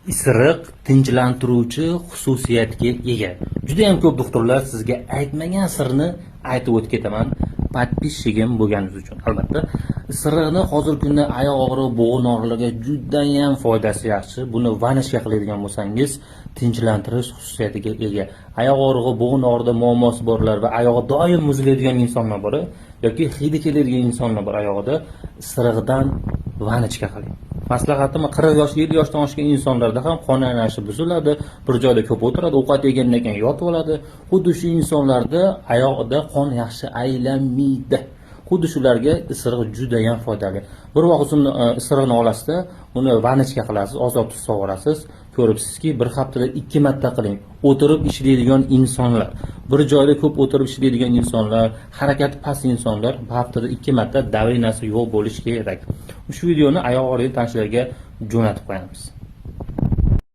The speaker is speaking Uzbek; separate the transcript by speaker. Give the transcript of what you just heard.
Speaker 1: Isiriq tinchlantiruvchi xususiyatga ega. Juda ham ko'p doktorlar sizga aytmagan sirni aytib o'tib ketaman. Подписчигim bo'lganingiz uchun. Albatta, isiriqni hozirgi kunda oyoq og'rig'i, bo'g'in og'riqlarga juda ham foydasi yaxshi. Buni ванночка qiladigan bo'lsangiz, tinchlantirish xususiyatiga ega. Oyoq og'rig'i, bo'g'in og'rig'ida muammosi borlar va oyog'i doim muzlaydigan insonlar bor yoki hidi keladigan insonlar bor oyog'ida, isiriqdan ванночка qiling. Maslahatim, 40 yosh, 50 yoshdan oshgan insonlarda ham qon aylanishi buziladi, bir joyda ko'p o'tiradi, ovqat yegandan keyin yotib oladi. Xuddi shu insonlarda oyog'ida qon yaxshi aylanmaydi. Xuddi shularga isiriq juda ham foydali. Bir vaqt uzumni isiriqni olasizda, uni ванночка qilasiz, ozroq tuz solasiz. Ko'ribsizki, bir haftada 2 marta qiling. O'tirib ishlaydigan insonlar, bir joyda ko'p o'tirib ishlaydigan insonlar, harakati past insonlar bir haftada 2 marta, давление si yo'q bo'lishi kerak. Shu videoni oyoq og'rig'i tanishlarga jo'natib qo'yamiz.